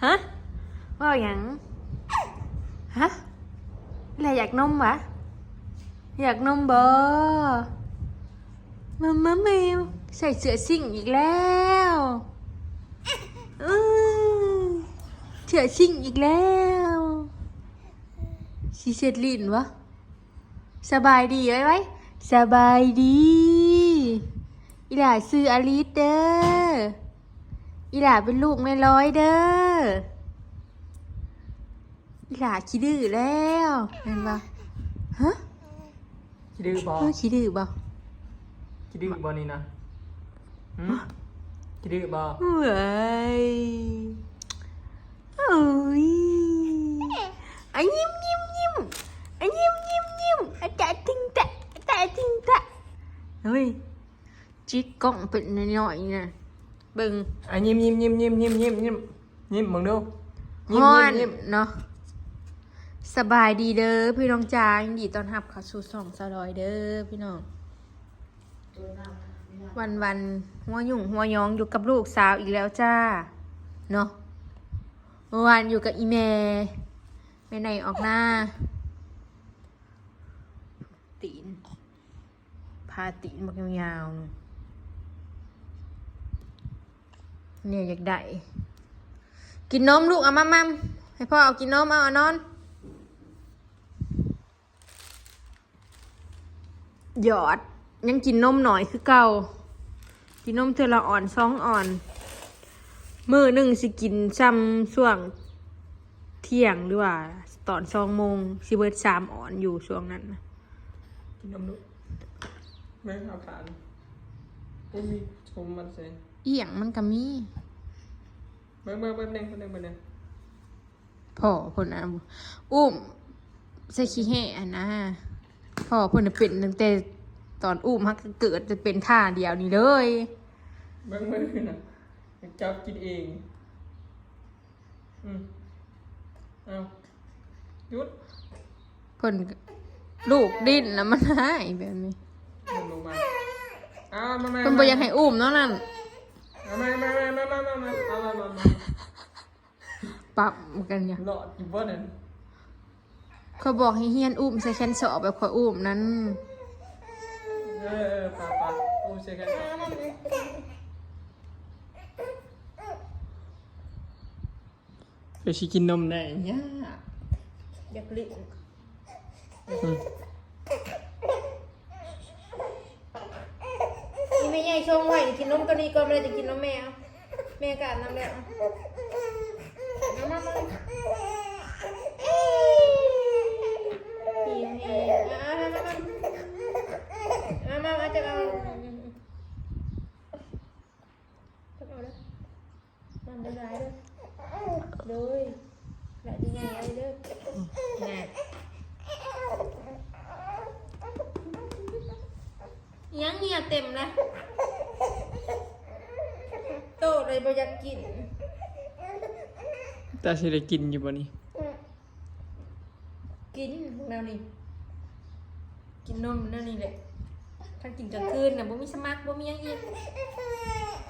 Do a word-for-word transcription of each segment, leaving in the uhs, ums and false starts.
ฮะ เว้าหยัง ฮะ อีหล่าอยากนมหวา อยากนมบ่ มามาแมว ใส่เสื้อซิ่งอีกแล้ว อือ เสื้อซิ่งอีกแล้ว สิเช็ดลิ้นหวา สบายดีไว้ไว้ สบายดี อีหล่าชื่ออลิสเด้อ อีหล่าเป็นลูกแม่ร้อยเด้อ อีหล่าขี้ดื้อแล้ว แม่นบ่ ฮะ ขี้ดื้อบ่ เออ ขี้ดื้อบ่ ขี้ดื้อบ่นี่นะ หึ ขี้ดื้อบ่ เฮ้ย โอ้ย อะยิ้มยิ้มยิ้ม อะยิ้มยิ้มยิ้ม อะตะติงตะ อะตะติงตะ เฮ้ย จิกกล้องเป็นน้อยๆนะ เบิ่ง อะยิ้มยิ้มยิ้มยิ้มยิ้มยิ้มยิ้ม ยิ้มเบิ่งดู ยิ้ม ฮ้อน ยิ้มยิ้ม เนาะ สบายดีเด้อพี่น้องจ้า ยินดีต้อนรับเข้าสู่ช่องสาวลอยเด้อพี่น้อง วันวันๆหัวยุ่งหัวยองอยู่กับลูกสาวอีกแล้วจ้า เนาะ เมื่อวานอยู่กับอีแม่ แม่ไหนออกหน้า ตีน พาตีนบักยาวๆ เนี่ยอยากได้ กินนมลูก เอามามัม ให้พ่อเอากินนม เอา เอานอน หยอด ยังกินนมน้อยคือเก่า กินนมเทื่อละอ่อนสองอ่อน มื้อหนึ่งสิกินส่ำช่วงเที่ยงหรือว่าตอนสองโมง สิเบิดสามอ่อนอยู่ช่วงนั้นนะ กินนมลูก แม่เอาทาน อุ้ย มีชมมันเซน อีหยังมันก็มี เบิ่ง เบิ่ง เบิ่ง เบิ่ง เบิ่ง เบิ่ง พ่อเพิ่นน่ะ อุ้มใส่ขี้แห้หั่นนะ พ่อเพิ่นน่ะเป็นตั้งแต่ตอนอุ้มฮักเกิดจะเป็นท่าเดียวนี่เลย เบิ่ง เบิ่ง นะ จับกินเอง อืม เอา หยุด เพิ่น ลูกดิ้นแล้วมันหายแบบนี้ หล่นลงมา เอามา มา เพิ่นบ่อยากให้อุ้มเนาะนั่น เอามา มา มา มา มา มา เอามา มา มา ปรับกันเนี่ย หลอดอยู่บ่นั่น เขาบอกให้เฮียนอุ้มใส่แขนสอบแบบข้อยอุ้มนั้น เออ เออ ปะ ปะ อุ้มใส่แขนสอบ เดี๋ยวสิกินนมได้ยาก อยากลิ้น อืม นี่แม่ใหญ่ชงไว้ กินนมตัวนี้ก่อน มันจะกินนมแม่ เอา แม่ก็อาบน้ำแล้ว เอามา มา หิวแฮง เอา เอา เอา เอา เอา เอา จะเอา จะเอาแล้ว มันได้ร้ายเด้อ โดย และดีงามเด้อ น่ะ ยังเหี่ยเต็มเลย โตเลยบ่อยากกิน แต่สิได้กินอยู่บ่นี่ กินแนวนี้ กินนมแนวนี้แหละ ถ้ากินกลางคืนน่ะบ่มีสมัคร บ่มีหยังอีก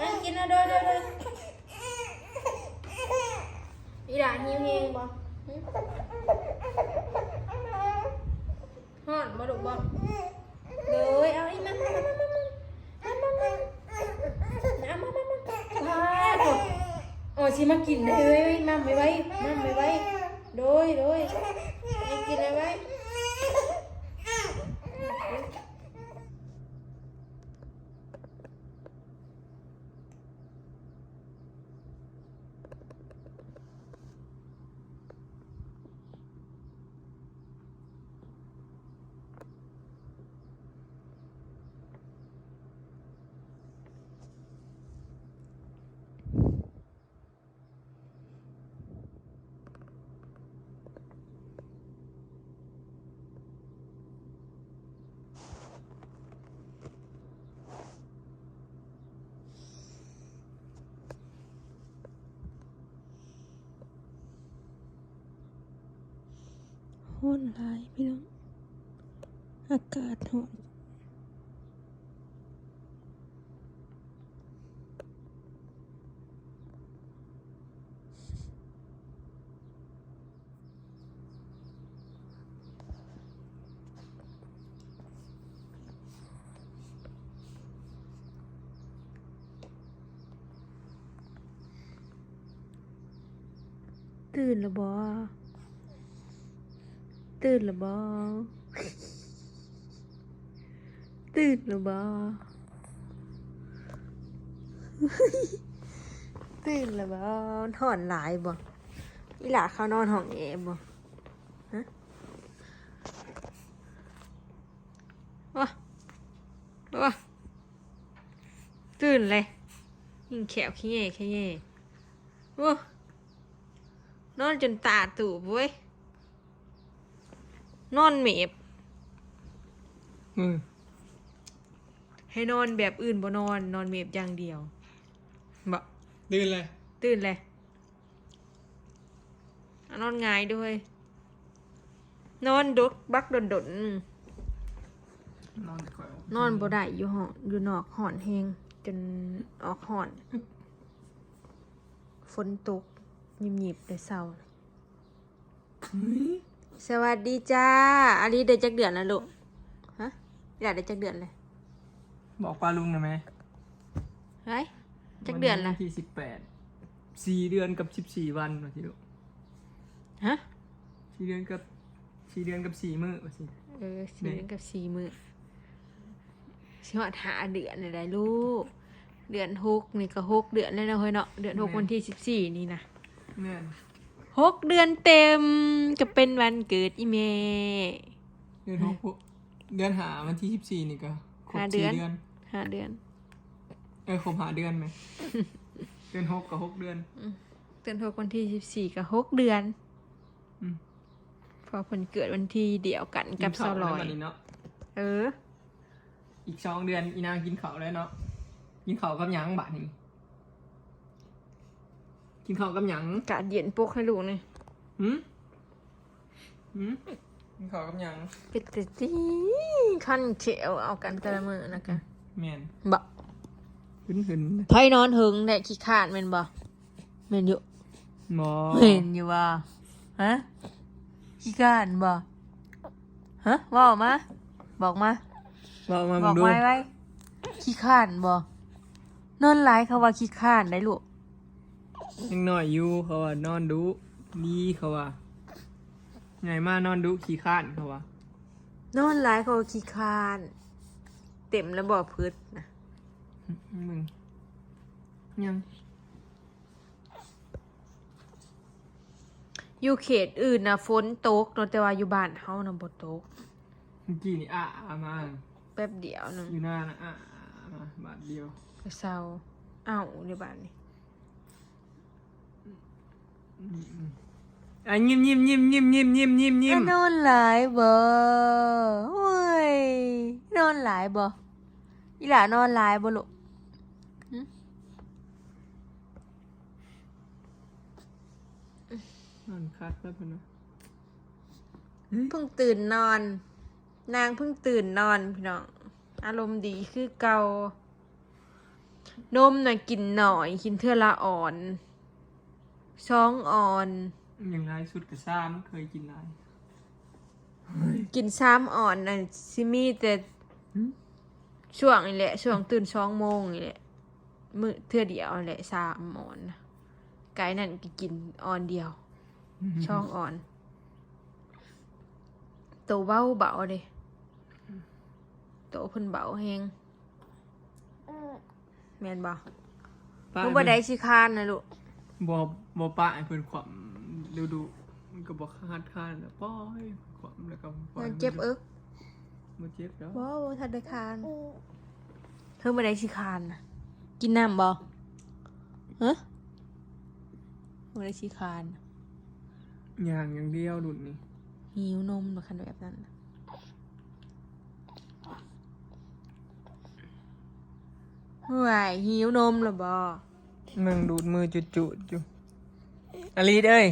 อ่ะ กินเอา โดย โดย โดย อีหล่าหิวแฮงบ่ หึ ฮ้อนบ่ลูกบ่ โดย เอาอีก มา มา มา มา มา มา มา มา มา มา มา มา มา มา มา โอ้ สิมากินได้เว้ย มาไวๆ มาไวๆ โดย โดย ให้กินไวๆ ฮ้อนหลายพี่น้อง อากาศฮ้อน ตื่นแล้วบ่ ตื่นแล้วบ่ ตื่นแล้วบ่ ตื่นแล้วบ่ ฮ้อนหลายบ่ อีหล่าเขานอนห้องแอร์บ่ ฮะ ว้า ว้า ตื่นเลย ยิ่งแขวขี้แย่ขี้แย่ โอ้ นอนจนตาตูบเว้ย นอนเมบ อืม ให้นอนแบบอื่นบ่นอน นอนเมบอย่างเดียวบ่ ตื่นเลย ตื่นเลย อ่ะ นอนหงายด้วย นอนดกบักดนดนๆ อืม นอนค่อย นอนบ่ได้อยู่ห้อง อยู่นอกฮ้อนแฮง จนออกฮ้อน ฝนตก หยิบๆแต่เช้า เฮ้ย สวัสดีจ้า อาลีได้จักเดือนแล้วลูก ฮะ อีหล่าได้จักเดือนเลย บอกป้าลุงหน่อยไหม เฮ้ย จักเดือนละ วัที่สิบแปด สี่เดือนกับสิบสี่วันว่าสิลูก ฮะ สี่เดือนกับสี่เดือนกับสี่มื้อว่าสิ เออ สี่เดือนกับสี่มื้อ สิฮอดห้าเดือนเลยได้ลูก เดือนหกนี่ก็หกเดือนแล้วเนาะเฮ้ยเนาะ เดือนหก แม่น วันที่สิบสี่นี่นะ แม่น หกเดือนเต็ม ก็เป็นวันเกิดอีแม่ เดือนหกเดือนห้าวันที่สิบสี่นี่ก็ครบ ห้าเดื สี่ อน เดือน ห้าเดือน เออครบห้าเดือนไหม เดือนหกกับหกเดือน เดือนหกวันที่สิบสี่ก็หกเดือน อืม เพราะเพิ่นเกิดวันที่เดียวกันกับ กินข้ สาวลอย แล้วบัดนี้เนาะ เออ อีกสองเดือนอีนางกินข้าวแล้วเนาะ กินข้าวกับหยังบาดนี้ กินข้าวกับหยัง อากาศเย็นปลุกให้ลูกนี่ หืมหืมกินข้าวกับหยัง เป็นแต่ที่ขั้นเขียวเอากันแต่ละมื้อนะคะ แม่น บ่ หึนหึน ไผนอนเฮิงได้ขี้คร้านแม่นบ่ แม่นอยู่ หมอ แม่นอยู่บ่ ฮะ ขี้คร้านบ่ ฮะ เว้ามา บอกมา บอกมา บอก ดู ไว้ไว้ ขี้คร้านบ่ นอนหลายเขาว่าขี้คร้านได้ลูก ยังน้อยอยู่เขาว่านอนดุดีเขาว่า ไงมานอนดุขี้คร้านเขาว่า นอนหลายเขาว่าขี้คร้าน เต็มแล้วบ่พึดนะ มึงยัง อยู่เขตอื่นนะฝนตกเนาะ แต่ว่าอยู่บ้านเฮานะบ่ตก เมื่อกี้นี่อ่ะอ่ะมา แป๊บเดียวหนึง อยู่หน้านะอ่ะอ่ะมาบาทเดียว ก็เซา เอ้าเดี๋ยวบ้านนี้ อืมอืมอ่ะยิ้มยิ้มยิ้มยิ้มยิ้มยิ้มยิ้มยิ้ม อ่ะนอนหลายบ่ โอ้ย นอนหลายบ่ อีหล่านอนหลายบ่ลูก นอนคักแล้วพอนะ เพิ่งตื่นนอน นางเพิ่งตื่นนอนพี่น้อง อารมณ์ดีคือเก่า นมน่ะกินหน่อย กินเทื่อละออน สองออน อย่างไรสุดกับสาม เคยกินหลาย กินสามออนน่ะสิมีแต่ หืม ช่วงนี้แหละ ช่วงตื่นสองโมงนี่แหละ มื้อเทื่อเดียวแหละสามออนนะ ไกลนั่นก็กินออนเดียว สองออน โตเบาเบาเด้ โตเพิ่นเบาแฮง แม่นบ่ ป้า เพิ่นบ่ได้สิคร้านนะลูก บ่บ่ป้าให้เพิ่นขวบดูดูมันก็บ่คาดคานแล้วป้อยขวบแล้วก็ปล่อย มันเจ็บเอิก บ่เจ็บแล้ว บ่บ่ทันได้คร้าน เพิ่นบ่ได้สิคร้านนะ กินน้ำบ่ ฮะ บ่ได้สิคร้าน ย่างอย่างเดียวดุนนี่ หิวนมเนาะคันแบบนั้นน่ะ ห่วย หิวนมแล้วบ่ นั่งดูดมือจุดๆอยู่ อลิสเอ้ย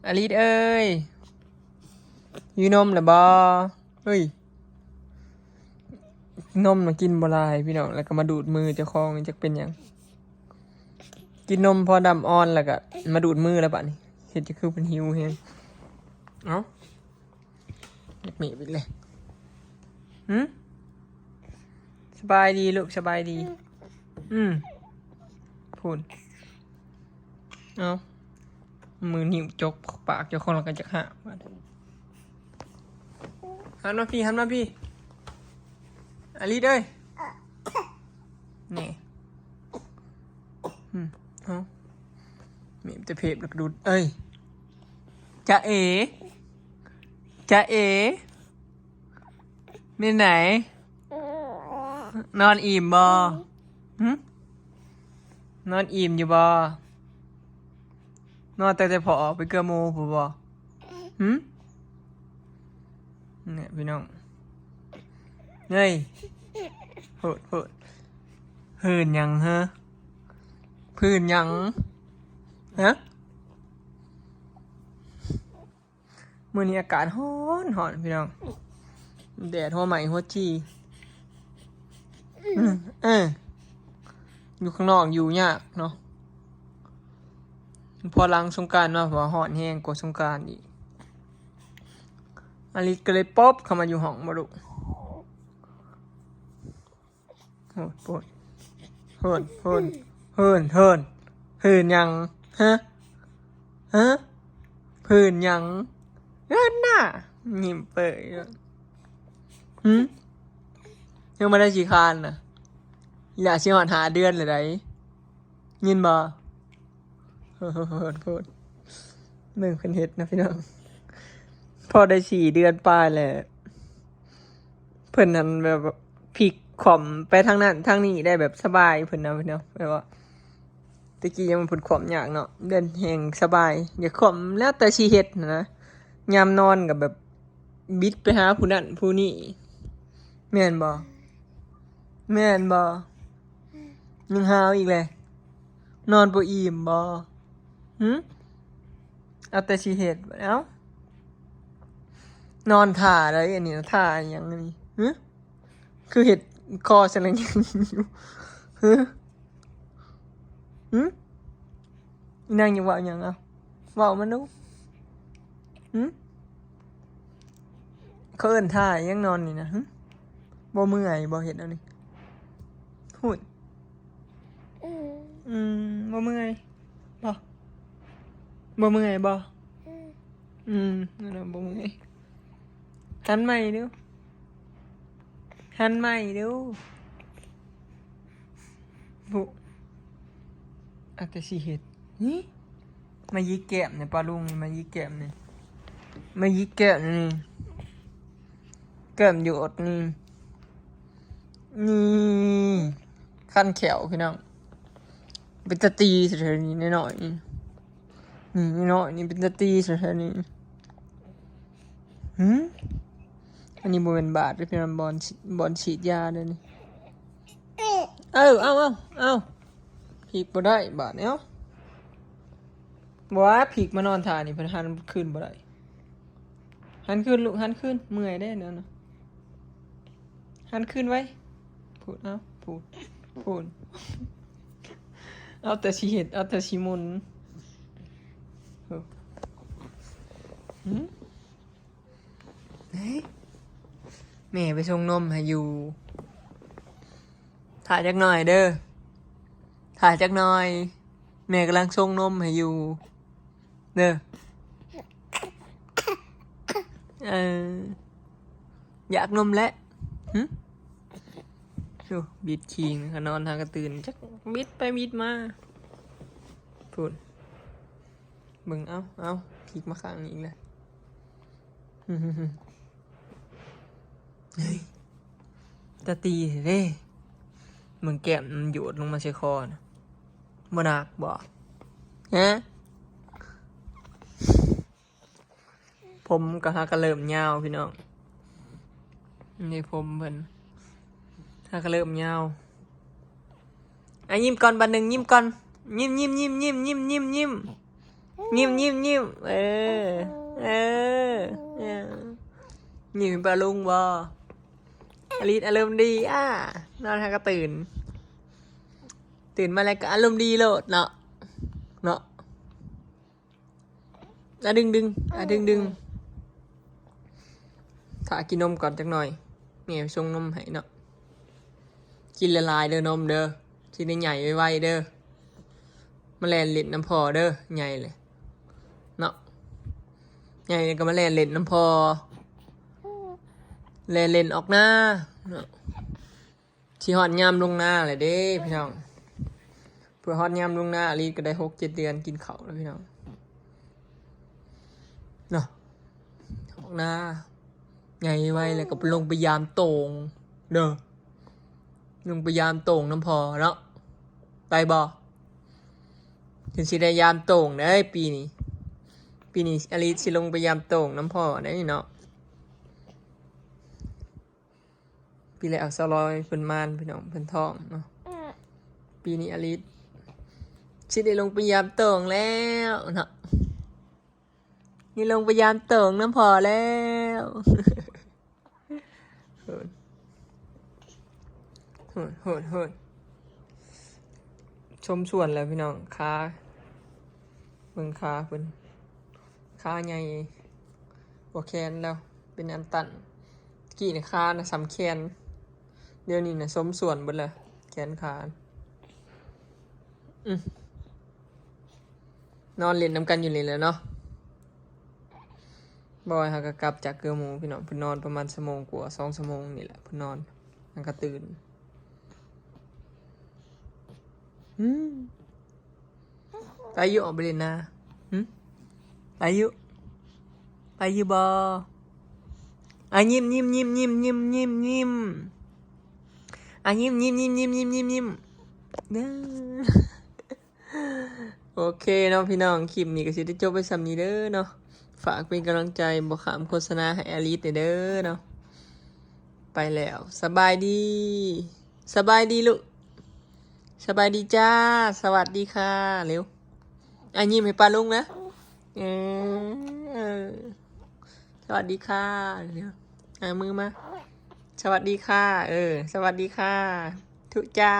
อลิสเอ้ย อยู่นมหรือบ่ เฮ้ย นมน่ะกินบ่หลายพี่น้อง แล้วก็มาดูดมือเจ้าของจักเป็นหยัง กินนมพอดำอ่อนแล้วก็มาดูดมือแล้วบัดนี้ เฮ็ดจะคือเป็นหิวแฮง เอ้า เฮ็ดเมบอีกเลย หืม สบายดีลูก สบายดี อืม พูด เอา มือนิ้วจกปากเจ้าของแล้วก็จะหา หันมาพี่ หันมาพี่ อลิสเอ้ย นี่ อืม เอา มีแต่เพบแล้วก็ดูด เอ้ย จะเอ๋ จะเอ๋ นี่ไหน นอนอิ่มบ่ หึ นอนอิ่มอยู่บ่ นอนตั้งแต่พอออกไปเกือหมู่พู้นบ่ หึ เนี่ยพี่น้อง เฮ้ย โพด โพด พื้นหยังฮะ พื้นหยัง ฮะ มื้อนี้อากาศร้อน ร้อนพี่น้อง แดดหัวไหม้หัวจี่ อืม เออ อยู่ข้างนอกอยู่ยากเนาะ พอหลังสงกรานต์มา เพราะว่าร้อนแฮงกว่าสงกรานต์อีก อลิสก็เลยป๊อบเข้ามาอยู่ห้องบ่ลูก โพด โพด โพด โพด โพด โพด พื้นหยัง ฮะ ฮะ พื้นหยัง เอิ้นน่ะ ยิ้มเปื่อย หึ ยังบ่ได้ขี้คร้านน่ะ อีหล่าสิฮอดห้าเดือนแล้วได๋ ยินบ่ โพด โพด โพด เบิ่งเพิ่นเฮ็ดนะพี่น้อง พอได้สี่เดือนปลายแล้ว เพิ่นนั้นแบบพลิกคว่ำไปทางนั้นทางนี้ได้แบบสบาย เพิ่นนะพี่น้อง แบบว่า แต่กี้ยังเพิ่นคว่ำยากเนาะ เดี๋ยวนี้แฮ่งสบาย อยากคว่ำแล้วแต่สิเฮ็ดหั้นนะ ยามนอนก็แบบบิดไปหาผู้นั้นผู้นี้ แม่นบ่ แม่นบ่ ยังหาวอีกแหละ นอนบ่อิ่มบ่ หึ เอาแต่สิเฮ็ด เอ้า นอนท่าใด๋อันนี้นะ ท่าหยังอันนี้ หึ คือเฮ็ดคอสะแลงอยู่ หึ หึ อีนางอยากเว้าหยัง เอ้า เว้ามาดู หึ เขาเอิ้นท่าหยังนอนนี่นะ หึ บ่เมื่อยบ่เฮ็ดแนวนี้ พูด อืม บ่เมื่อยบ่ บ่เมื่อยบ่ อืม นั่นน่ะ บ่เมื่อย หันใหม่ดู หันใหม่ดู บุ อาจจะสิเฮ็ด นี่ มาหยิกแก้มเนี่ย ปาลุงนี่ มาหยิกแก้มเนี่ย มาหยิกแก้มนี่ แก้มหยดนี่ นี่ คันแข้วพี่น้อง เป็นตาตีแถวๆนี้น้อยๆนี่ นี่น้อยๆนี่เป็นตาตีแถวๆนี้ หืม อันนี้บ่แม่นบาดเด้อพี่น้อง บอนฉีด บอนฉีดยาเด้อนี่ เออ เอา เอา เอา พลิกบ่ได้บาดนี้ เอ้า บ่ว่าพลิกมานอนท่านี่ เพิ่นหันคืนบ่ได้ หันคืนลูก หันคืน เมื่อยเด้นั่นน่ะ หันคืนไว้ พูด เอ้า พูด พูด เอาแต่สิเฮ็ด เอาแต่สิหมุน เออ หืม เฮ้ย แม่ไปส่งนมให้อยู่ ถ่าจักหน่อยเด้อ ถ่าจักหน่อย แม่กำลังส่งนมให้อยู่ เด้อ เออ อยากนมแล้ว หึ ดู บิดขี้มันก็นอนหากระตื่น จักบิดไปบิดมา พูด เบิ่ง เอ้า เอ้า พลิกมาข้างนี้อีกแล้ว เฮ้ย ตาตีเด้ มึงแก้มมันหยดลงมาใส่คอนะ บ่หนักบ่ ฮะ ผมก็หากะเริ่มยาวพี่น้อง นี่ผมเพิ่น หากะเริ่มยาว อ่ะ ยิ้มก่อน บาดหนึ่ง ยิ้มก่อน ยิ้ม ยิ้ม ยิ้ม ยิ้ม ยิ้ม ยิ้ม ยิ้ม ยิ้ม ยิ้ม ยิ้ม เออ เออ เออ ยิ้มให้ปาลุงบ่ อลิสอารมณ์ดี อ่ะ นอนหากะตื่น ตื่นมาแล้วก็อารมณ์ดีโลดเนาะ เนาะ อ่ะ ดึงดึง อ่ะ ดึงดึง ถ่ากินนมก่อนจักหน่อย แม่ไปส่งนมให้เนาะ กินหลายๆเด้อนมเด้อ สิได้ใหญ่ไวๆเด้อ มาแล่นเล่นนำพ่อเด้อ ใหญ่เลย ใหญ่ก็มาแล่นเล่นนำพ่อ แล่นเล่นออกนาเนาะ สิฮอดยามลงนาแล้วเด้พี่น้อง เพื่อฮอดยามลงนา อลิสก็ได้หกเจ็ดเดือนกินข้าวแล้วพี่น้อง เนาะ ออกนา ใหญ่ไวแล้วก็ลงไปยามโต่งเด้อ ลงไปยามโต่งนำพ่อเนาะ ไปบ่ ถึงสิได้ยามโต่งเด้อปีนี้ ปีนี้อลิสสิลงไปยามโต่งนำพ่อได้เนาะ ปีแล้วสาวลอยเพิ่นมานพี่น้อง เพิ่นท้องเนาะ ปีนี้อลิสสิได้ลงไปยามโต่งแล้วเนาะ นี่ลงไปยามโต่งนำพ่อแล้ว โหด โหด โหด โหด ชมสวนแล้วพี่น้อง ขา เบิ่งขาเพิ่น ขาใหญ่กว่าแขนแล้ว เป็นอันตัน กี้นี่ขานะส่ำแขน เดี๋ยวนี้นะสมส่วนเบิดแล้ว แขนขา อืม นอนเล่นนำกันอยู่นี่แหละเนาะ บอยเฮาก็กลับจากเกือหมู่พี่น้อง เพิ่นนอนประมาณชั่วโมงกว่า สองชั่วโมงนี่แหละ เพิ่นนอน มันก็ตื่น อืม ไปอยู่ออกไปเล่นนา หึ ไปอยู่ ไปอยู่บ่ อ่ะ ยิ้ม ยิ้ม ยิ้ม ยิ้ม ยิ้ม ยิ้ม ยิ้ม อ่ะ ยิ้ม ยิ้ม ยิ้ม ยิ้ม ยิ้ม ยิ้ม ยิ้ม เด้อ โอเคเนาะพี่น้อง คลิปนี้ก็สิได้จบไปส่ำนี้เด้อเนาะ ฝากเป็นกำลังใจ บ่ข้ามโฆษณาให้อลิสเด้อเนาะ ไปแล้ว สบายดี สบายดีลูก สบายดีจ้า สวัสดีค่ะ เร็ว อ่ะ ยิ้มให้ป้าลุงนะ เออ สวัสดีค่ะ เร็ว อ่ะ มือมา สวัสดีค่ะ เออ สวัสดีค่ะ ทุจ้า